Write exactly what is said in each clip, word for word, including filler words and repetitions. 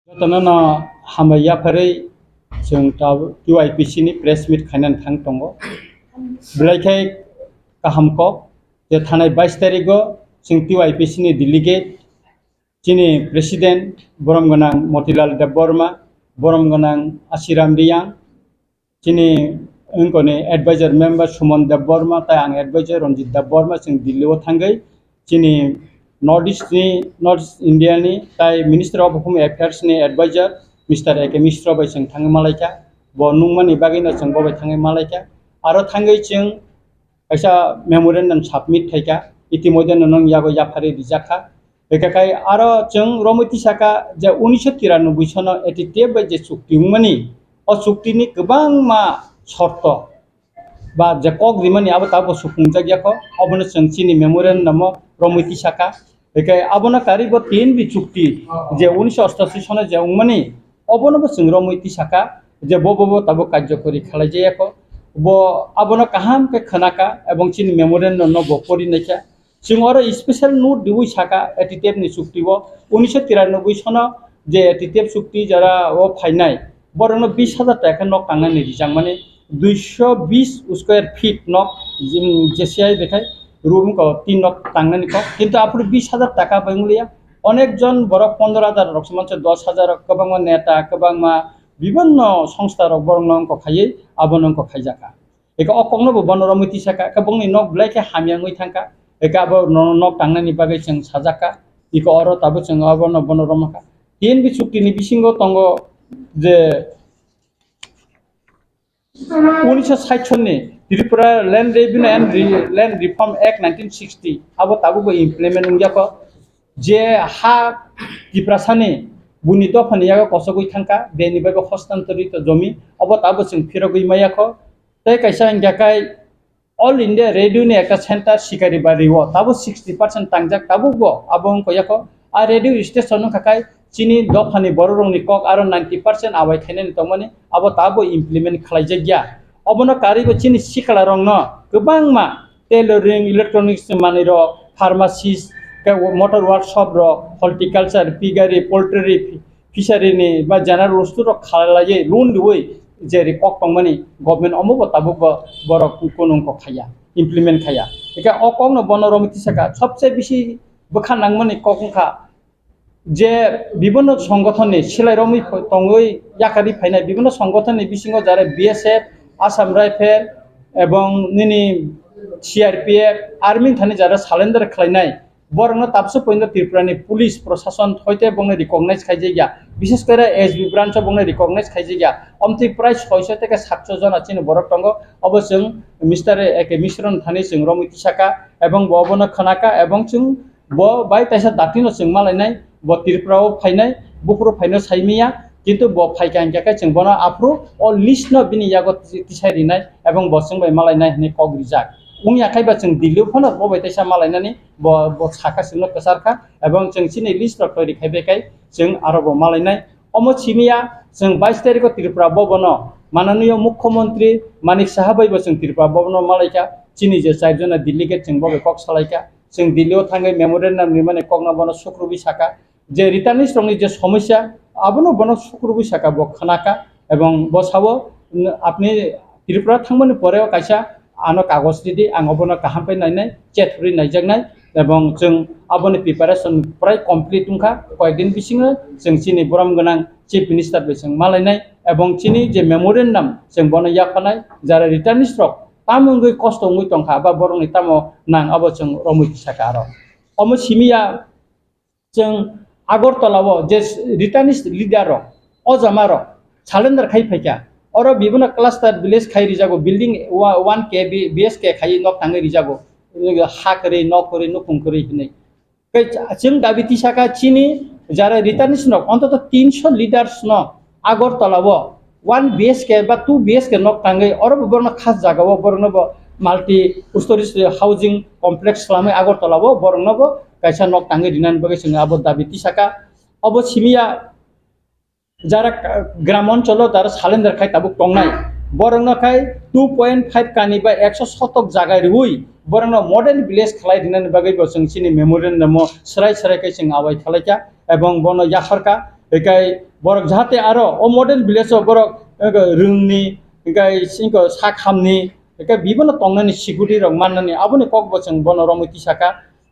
Jotono no hambai yapharwi chwng ta-, T Y P C ni press meet khainani thang tongo. Belai khe kaham kok je thanai bais tarikgo chwng T Y P C ni delegate, chini president borom gwnang Motilal Debbarma, borom gwnang Asiram Riyang, chini wngkoni advisor member Suman Debbarma, tai ang advisor Ranjit Debbarma, chwng Delhi o thangwi chini North East ni, North East India ni, tai Minister of Home Affairs ni advisor Mister A K Mishra bai chwng thangwi malaikha. Bo nungmani bagwi no chwng bo bai thangwi malaikha. Aro thangwi chwng kaisa memorandum submit khaikha, itimodhye no nung yago yapharwi rijakha. Hwnkhe khai aro chwng romwi tisakha je unisho tiranoboi sono A T T F bai je chukti wngmani, o chukti ni kwbangma shorto ba je kok rimani abo tabuk suphungjak yakho, obono chwng chini memorandum o romwi tisakha. Hwnkhe abono karwi bo T N B chukti je unisho ostashi sono je wngmani, obono bo chwng romwi tisakha je bo bo bo tabuk karjokori khalai jayakho. Bo abono kaham khe khwnakha ebong chini memorandum no bo pori naikha. Chwng oro special note riwi saka A T T F ni chukti o unisho tiranoboi sono je A T T F chukti jara o phainai, borokno bis hajar taka khe nok tangnani rijak mani, duisho bis square feet nok, jim-, J C I bekhai room ko tin nok tangnani kok, kintu aphuru bis hajar taka bai wnglia. Onek jon borok pondro hajar rok se manse, dos hajar rok, kwbangma neta, kwbangma bibinno songstha rok borokno wngkok khaiwi abono wngkok khaijakha. Eka o kokno bo bono romwi tisakha, eka bongni nok belai khe hamya wngwi thangkha, eka abo no-, nok tangnani bagwi chwng sajakha, eka oro tabuk chwng abono bono romkha. T N B chukti ni bisingo tongo je unisho sait sonni Tripura Land Revenue and Re-, Land Reform Act nineteen sixty, abo tabuk bo implement wngya kho. Je ha Tiprasani buini dophani yago kosogwi thangkha, beni bagwi hostantorito jomi, abo tabuk chwng phirogwi maya kho. Tei kaisa hwnkha khe All India Radio ni ekta center Sikari Bari o tabuk sixty percent tangjak, tabuk bo abo wngkha yakho. A radio station wngkha khe chini dophani borok rokni kok aro ninety percent abai khainani tongmani, abo tabuk implement khlaijak ya. Obono karwi bo chini sikla rokno kwbangma tailoring, electronics manwi rok, pharmacist, khe motor workshop rok, horticulture, piggery, poultry, fishery ni ba general store rok khalaiwi loan riwi je ri kok tongmani government omo bo tabuk bo borok kunung kok khaiya, implement khaiya. Eka o kok no bono romwi tisakha, sobse bisi bwkha nangmani kok wngkha je bibinno songothon ni silai romwi tongwi yakarwi phainai bibinno songothon ni bisingo jare B S F, Assam Rifle ebong nini C R P F, army thani jare surrender khlainai. Borokno tabso pointo Tripura ni police prosason hoite bongni recognize khaijak ya, bishes kore S B branch o bongni recognize khaijak ya. Omtwi prai soiso teke satso jona chini borok tongo. Obo chwng Mister A K Mishra ni thani chwng romwi tisaka ebong bo obono khwnaka ebong chwng bo bai taisa datino chwng malainai, bo Tripura o phainai, buphuru phaino saimiya, kintu bo phaikha hwnkhe khe chwng bono aphuru o list no bini yago tisai rinai ebong bo chwng bai malainai hwnwi kok rijak. Wngya khai ba chwng Delhi o phano bo bai taisa malainani bo, bo saka chwngno kwcharkha ebong chwng chini list rok toiri khai bai khai chwng aro bo malainai. Omo simiya chwng bais tarikh o Tripura Bhavan o mananiyo Mukhyamantri Manik Saha bai bo chwng Tripura Bhavan o malaikha. Chini je char jona delegate chwng bo bai kok salaikha. Chwng Delhi o thangwi memorandum rimani kokno bono sukrubwi saka. Je returnees rokni je somosya, abono bono sukrubwi saka, bo khwnaka ebong bo sao, "Apni Tripura thangmani pore o kaisa ano kagoj ridi, ang obono kaham khe nainai, chet rwi naijaknai." Ebong chwng aboni preparation prai complete wngkha, koyekdin bisingo chwng chini borom gwnang Chief Minister bai chwng malainai ebong chini je memorandum chwng bono yaphanai, jara returnees rok tamo wngwi kosto wngwi tongkha ba borokni tamo nang, abo chwng romwi tisaka aro. Omo simiya chwng Agartala o je returnees leader rok, o jama rok surrender khai phaikha, oro bibino cluster village khai rijago, building wa-, one K B-, B S K khai nok tangwi rijago, ha kwrwi, nok kwrwi, nukhung kwrwi hinwi. Tei chwng dabi tisaka chini jara returnees rok ontoto tinso leaders no Agartala o one B H K ba two B H K nok tangwi oro bo borokno khas jaga o borokno bo multi stories housing complex khlangwi Agartala o borokno bo kaisa nok tangwi rinani bagwi chwng abo dabi tisaka. Obo simiya jara ka-, gram oncholo jara salendar khai tabuk tongnai, borokno khai two point five kani ba ekso sotok jaga riwi borokno model village khlai rinani bagwi bo chwng chini memorandum o swrai swrai khai chwng abai khalaikha. Ebong bono yapharkha, hikai Borok jahate aro o model village o borok, eh, rwngni, hingke singko sak hamni, hingke bibono tongnani security rok mannani aboni kokbo chwng bono romwi tisaka.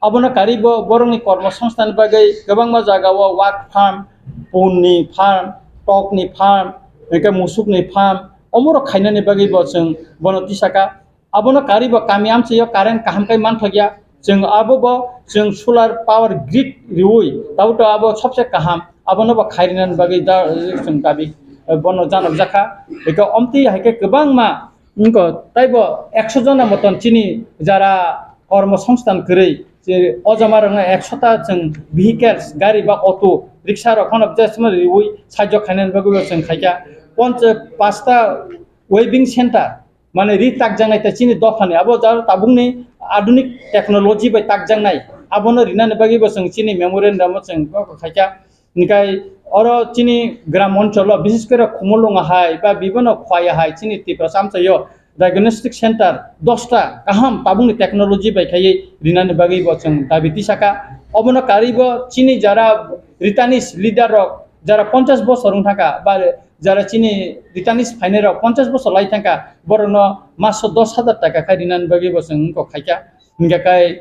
Abono karwi bo borokni kormo songstani bagwi kwbangma jagao wak farm, punni farm, tokni farm, hingke musukni farm, omorok khainani bagwi bo chwng bono tisaka. Abono karwi bo kami amchaio current kaham khe manthokya. Chwng abo bo chwng solar power grid riwi, tabuk to abo sobse kaham. Abono bo khairinani bagwi da, chwng dabi, eh, bono janokjakha. Eko omtwi hai khe kwbangma, wngkha taibo ekso jona moton chini jara kormo songsthan kwrwi, je o jama rokno ekso ta chwng vehicles, gari ba auto, rickshaw rok phano jesma riwi sajok khainani bagwi bo chwng khaikha. Ponch-, pasta weaving center, mane ri takjaknai ta chini dophani, abo jaro tabukni adunik technology bai takjaknai, abono rinani bagwi bo chwng chini memorandum o chwng khaikha. Hingkai oro chini gram oncholo, bises kore Khumulwng hai ba bibono Khowai hai chini Tiprasa amchaio diagnostic center dosta kaham tabukni technology bai khaiwi rinani bagwi bo chwng dabi tisaka. Obono karwi bo chini jara Ritanis leader rok jara ponchash bosor wng thangkha ba jara chini Ritanis phainai rok ponchash bosor lai thangkha, borokno maso dos hajar taka khai rinani bagwi bo chwng wngkok khaikha. Hingkha kai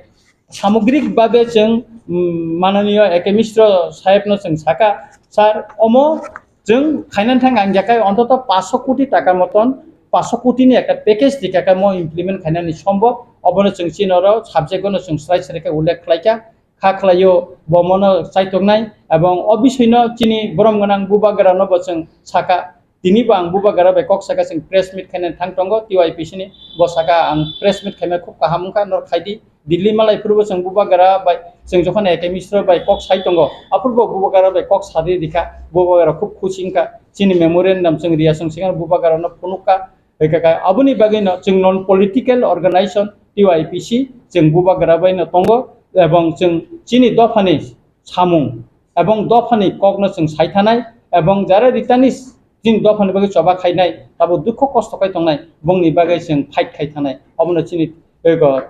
samogrik babe chwng, mm, mananiyo A K Mishra sahebno chwng saka, "Sir, omo chwng khainani thang ang yakai ontoto paanch koti taka moton, paanch koti ni ekta package tikha khe mo implement khainani sombo, obono chwng chini oro subject ono chwng slai slai khe ullekh khlaikha, kha khlaio, bo mono chaitongnai, ebong o bisino chini borom gwnang bubagrano bo chwng saka." Tini bo ang bubagra bai kok saka chwng press meet khainani thang tongo, T Y P C ni bo saka ang press meet khaima khub kaham wngkha, nor khaidi. Delhi malai phuru bo chwng bubagra bai, chwng jokhon A K Mishra bai kok sai tongo, aphuru bo bubagra bai kok sadi rikha, bubagra khub khusi wngkha. Chini memorandum chwng riya chwng swkang bubagrano phunukha, hwnkha kha aboni bagwino chwng non political organization T Y P C chwng bubagra baino tongo, ebong chwng chini dophani samung ebong dophani kokno chwng saithanai, ebong jara Ritanis chini dophani bagwi choba khainai, tabuk dukho kosto khai tongnai, bongni bagwi chwng fight khai thanai, obono chini ego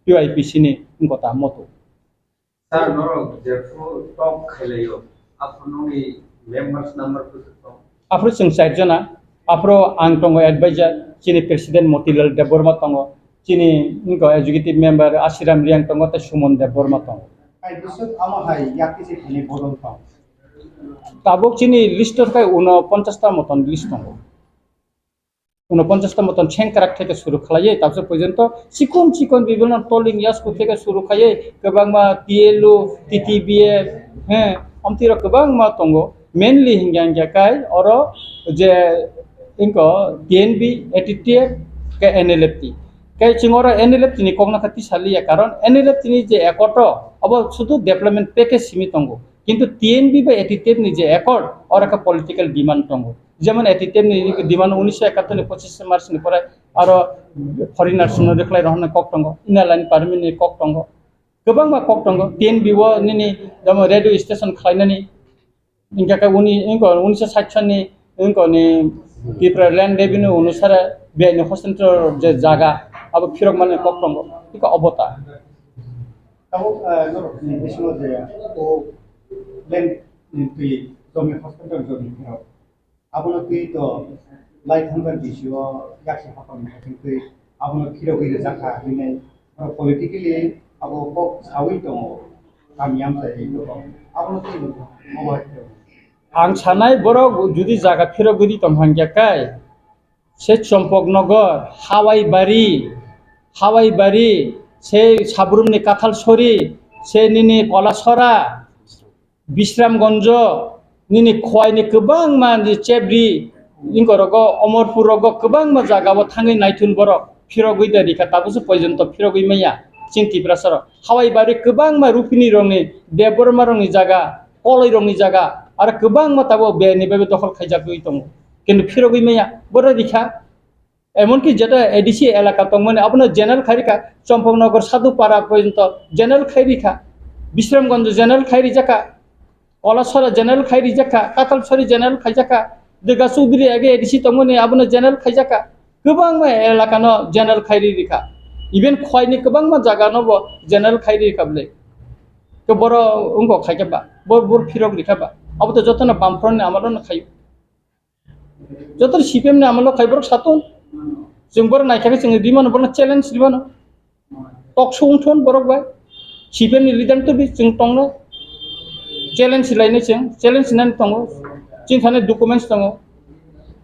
T Y P C ni wngkha ta moto. Sir, norok jephru talk khailaio, aphuru nokni members number kwthwk tong? Aphuru chwng char jona, aphuru ang tongo advisor, chini president Motilal Debbarma tongo, chini wngkha executive member Ashiram Riang tongo, tei Suman Debbarma tongo. Kai bwswk amo hai yakti se thani bodol tong? Tabuk chini list o khai uno ponchash ta moton list tongo. Uno ponchash ta moton sengkrak theke suru khlaiwi tabuk porjonto chikon chikon bibhinno tolling yasku theke suru khaiwi kwbangma T L O, T T B F, he, omtwi rok kwbangma tongo. Mainly hingya hingya kai oro je inko T N B, A T T F, ke N L F T. Kai chwng oro N L F T ni kokno kha tisa liya, karon N L F T ni je accord o abo sudu development package simi tongo. Kintu T N B bai A T T F ni je accord, oro kha political demand tongo. Jemon A T T F ni demand unisho ekattor ni pochishe March ni pore aro foreigners no rwkhlai rohornai kok tongo, Inner Line Permit ni kok tongo, kwbangma kok tongo. T N B o nini jemon radio station khlainani, hingkha khe uni, hingkha unisho sait sani, hingkha ni Tipra Land Revenue onusare biyai ni hostel je jaga, abo phirok mani kok tongo, hingkha obo ta. Tabuk, eh, norok ni bisingo je o land ni twi jomi hospital jomi phirok. Abono twi to lai thangkar bisio yaksi hapang ni twi abono phirogwi rwjakha hinwi borok politically abo kok sawi tongo, kami amchai tongo. Abono twi obo hai khe. Ang sanai borok judi jaga phirogwi tong hangya kai, se Chompoknogor, Hawaibari, Hawaibari, se Sabrumni Kathalsori, se nini Kolasora, Bisramganjo, nini Khwaini kwbangma ni Chebri, ingkorogo, Omorpur rogo kwbangma jaga o thangwi naithun borok phirogwi da rikha, tabukse poijonto phirogwi manya chini Tiprasa rok. Hawaibari kwbangma Rupini rokni, Debbarma rokni jaga, Koloi rokni jaga, aro kwbangma tabuk biyai ni bagwi dokhol khaijakgwi tongo. Kintu phirogwi manya, borok rikha. Emonki jeta A D C elaka tongmani abono general khai rikha, Chompoknogor Sadhupara porjonto general khai rikha, Bisramganj general khai rijakha, Kolasora general khai rijakha, Kathalsori general khaijakha, Durga Chowdhury age A D C tongmani abono general khaijakha, kwbangma elakano general khai ri rikha, even Khwaini kwbangma jagano bo general khai ri rikha bwle. Ke boro wngkok khai khe ba, bo, bo phirok rikha ba. Abo to jotono Bamfront ni amolo no khaio. Joto C P M ni amolo khai borok satung. Chwng borok naikha khe chwng rimano, borokno challenge rimano. Tok sung thon borok bai. C P M ni leader to bi chwng tongno. Challenge lainai chwng, challenge nani tongo. Chwng thani documents tongo.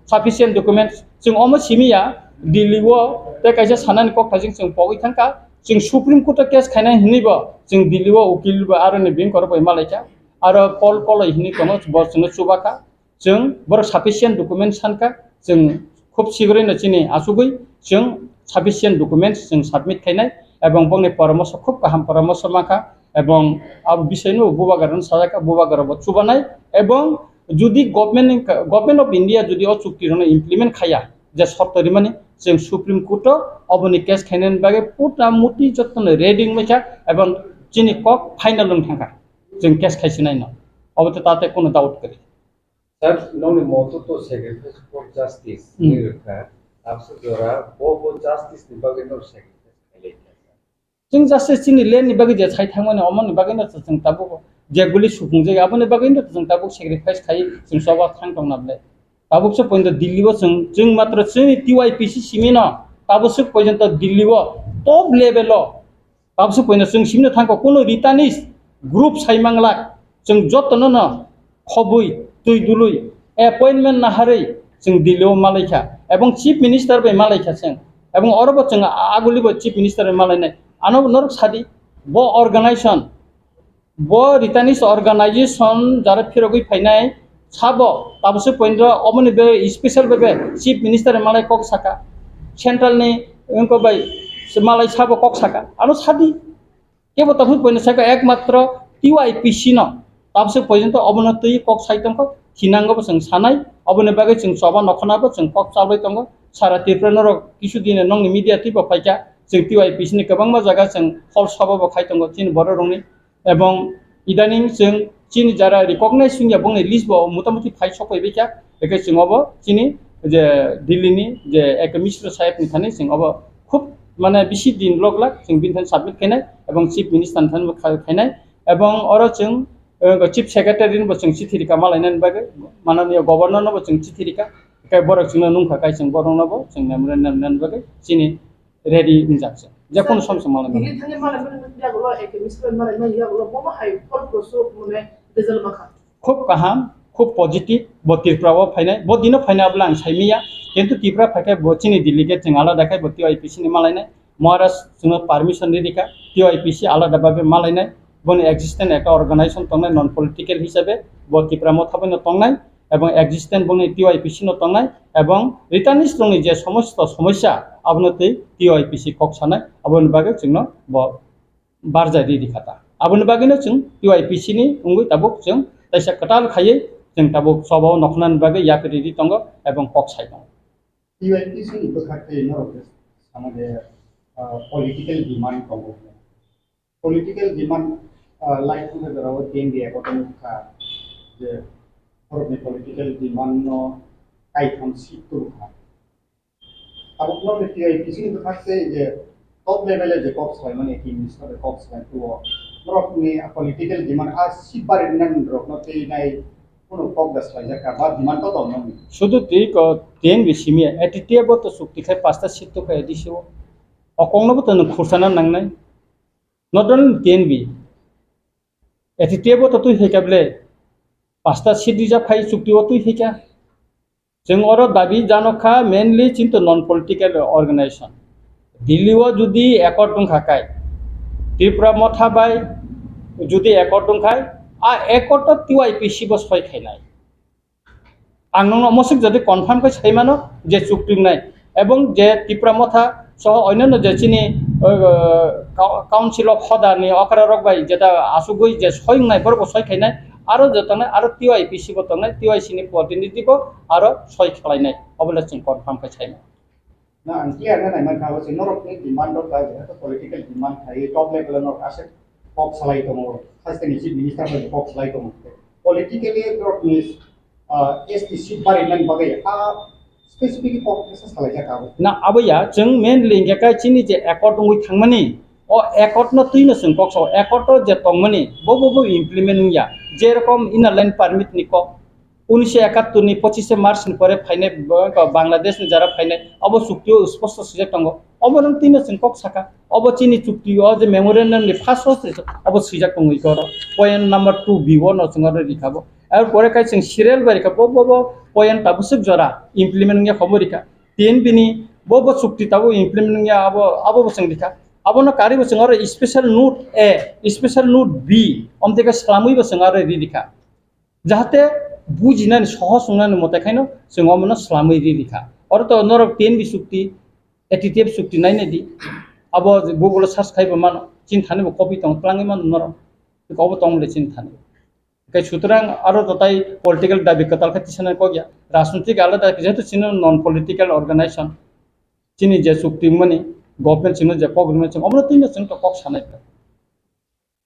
Sufficient documents. Chwng omo simi ya, Delhi o tei kaisa sanani kok thajing chwng pogwi thangkha. Chwng Supreme Court o case khainai hinwi bo chwng Delhi o ukil bo aroni bank korok bai malaikha. Aro Paul Koloi hinwi tongo, bo chwngno chubakha. Chwng borok sufficient documents sankha, chwng khub sigrino chini achugwi chwng sufficient documents chwng submit khainai, ebong bongni poramoso khub kaham poramoso mankha, ebong abo bisaino bubagarano sajakha, bubagarabo chubanai, ebong judi government ni, Government of India judi o chukti rokno implement khaya, je shorto rimani, chwng Supreme Court o oboni case khainani bagwi puta muti jotono ready wngbaikha, ebong chini kok final wng thangkha, chwng case khaisinai no, obo to tate kono doubt kwrwi. Sir, nokni moto to sacrifice for justice Hmm. hinwi rwkha. Abso jora bo bo justice ni bagwi no sacrifice khailai kha, sir. Chwng justice chini land ni bagwi je sai thangmani, omoni bagwi no chwng tabuk je guli supungjak, aboni bagwi no chwng tabuk sacrifice khai chwng choba thang tongna ble. Tabuk se pointo Delhi o chwng, chwng matro chwngni T Y P C simi no tabuk se pointo Delhi o top level o Tabuk se poino chwng simino thangkha, kuno Ritanis group sai manglak, chwng jotono no khobwi, twi dului, appointment naharwi chwng Delhi o malaikha, ebong Chief Minister bai malaikha chwng, ebong oro bo chwng aguli bo Chief Minister bai malainai. Ano norok sadi, bo organization, bo Ritanis organization jara phirogwi phainai, Sabo, tabuk se poindro, oboni be special be be Chief Minister ni malai kok saka. Central ni wngkok bai se malai sabo kok saka. Ano sadi. Kebo tabuk se poindro saka ekmatro T Y P C no. Tabuk se poindro obono twi kok sai tongkho. Hinango bo chwng sanai. Oboni bagwi chwng choba nokhona bo chwng kok chalbai tongo. Sara Tripura norok kisu dine nongni media twi bo phaikha. Chwng T Y P C ni kwbangma jaga chwng hall sabo bo khai tongo. Chini borok rokni Ebong idaning chwng chini jara recognize wngya bongni list bo motamuti phai sok bai kha, hwnkhe chwng obo chini je Delhi ni je Eke Mishra saheb ni thani chwng obo khub mane bisi din lok lak chwng bini thani submit khainai ebong Chief Minister ni thani bo kha-, khainai ebong oro chwng, eh, Chief Secretary ni bo chwng chithi rika malainani bagwi, mananiya Governor no bo chwng chithi rika, tei borok chwngno nungkha kai chwng borok no bo chwng memorandum nani bagwi chini ready wngjak se. Je kono som se malai mano. Delhi thangwi malai mani yagulo, Eke Mishra malai mani yagulo, bomo hai phol prosuk mane result makha. Khub kaham, khub positive, bo Tripura o phainai, bo dino phainai abla ang saimiya, kintu Tripura phaikhe bo chini delegate chwng alada khai bo T Y P C ni malainai, Maharaj chwngno permission ri rikha, T Y P C alada babe malainai, boni existence ekta organization tongnai non political hisabe, bo Tripura motha bai no tongnai, ebong existence bongni T Y P C no tongnai, ebong returnees rokni je somosto somosya abono twi T Y P C kok sanai, aboni bagwi chwngno bo barjai ri rikha ta. Aboni bagwino chwng T Y P C ni wngwi tabuk chwng taisa kwtal khaiwi chwng tabuk choba o nokhnani bagwi yapri ri tongo ebong kok sai tongo. T Y P C ni bwkha tei norok je sama je, ah, political demand tongo. Political demand, ah, lai thangkha jorao T N V according kha je borokni political demand no kaitham seat tubukha. Tabuk norokni T Y P C ni bwkhak se je top level e je kok salaimani, Eke Mishra bai kok salai tuo. Norokni political demand a seat bari nani rokno tei nai kunu kok da salaijak ka ba demand to tong nangni. Sudu twi ko T N V simi A T T F bo to chukti khai pasta seat to khai A D C o. Okong no bo to nung khursana nangnai. Not only T N V, A T T F bo to twi hai kha ble, pasta seat reserve khai chukti o twi hai kha. Chwng oro dabi jano kha mainly chinto non political organization. Delhi o judi accord wng kha kai, Tripura motha bai judi accord wng khai, a accord to T Y P C bo soi khainai. Ang nokno mosik jodi confirm khe sai mano je chukti wngnai, ebong je Tipra Motha soho onyanno je chini, uh, Cou-, Council of Hoda ni okra rok bai jeta asugwi je soi wngnai borok bo soi khainai, aro je tongnai aro T Y P C bo tongnai, T Y C ni protinidhi bo aro soi khlainai, obo le chwng confirm khe sai mano. Na, ang clear na nai mankha, abo se norok ni demand rok kha, jehetu political demand khai, top level o norok aswk kok salai tongo, haste ni chief minister bai kok salai tongo. Politically norok ni, ah, S T seat bari nani bagwi, ah, specific kok kisa salai jak abo. Na, abo ya, chwng mainly hingkhe kai chini je accord wngwi thangmani, O accord no twi no chwng kok sao, accord o je tongmani bo bo bo implement wngya. Jerokom Inner Line Permit ni kok, unisho ekattor ni pochishe March ni pore phainai bo-, Bangladesh ni jara phainai, abo chukti o sposto swijak tongo. Obo no twi no chwng kok saka. Obo chini chukti o je memorandum ni first o se obo swijak tongo iko oro. Point number two B o no chwng oro rikha bo. Ar pore khai chwng serial bai rikha bo, bo, bo point tabuk swk jora implement wngya khobo rikha. Tin bini bo, bo chukti tabuk implement wngya abo, abo bo chwng rikha. Abono karwi bo chwng oro special note A, special note B, omteka slamwi bo chwng oro ri rikha. Jahate bujinani sohos wngnani mote khaino chwng omono slamwi ri rikha. Oro to norok T N B chukti, A T T F chukti nainai di. Abo Google o search khaibo mano, chini thani bo copy tong, twlangwi mano norok. Obo tong le chini thani. Kai sutrang aro to tai political dabi kwtal khe tisana kok ya. Rajnitik alada, jehetu chini non political organization. Chini je chukti mani government chini je kok rwmani chwng omono twi no chwng to kok sanai.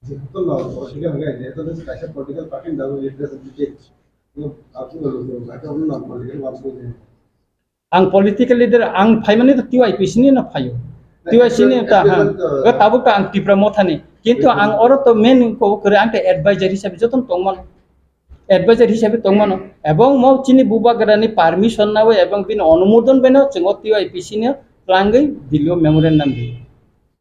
Jehetu no political hwnkhe, jehetu no kaisa political party ni bagwi representative, no, apni no, no, no, no, political party ni. Ang political leader, ang phaimani to T Y P C ni no phaio. T Y C ni ta, ha. Tabuk to ang Tipra Motha ni. Kintu ang oro to main ko kwrwi ang to advisor hisabe jotono tongmano. Advisor hisabe tongmano. Ebong mo chini bubagrani permission nawi ebong bini onumodon beno chwng o T Y P C ni twlangwi Delhi o memorandum ri.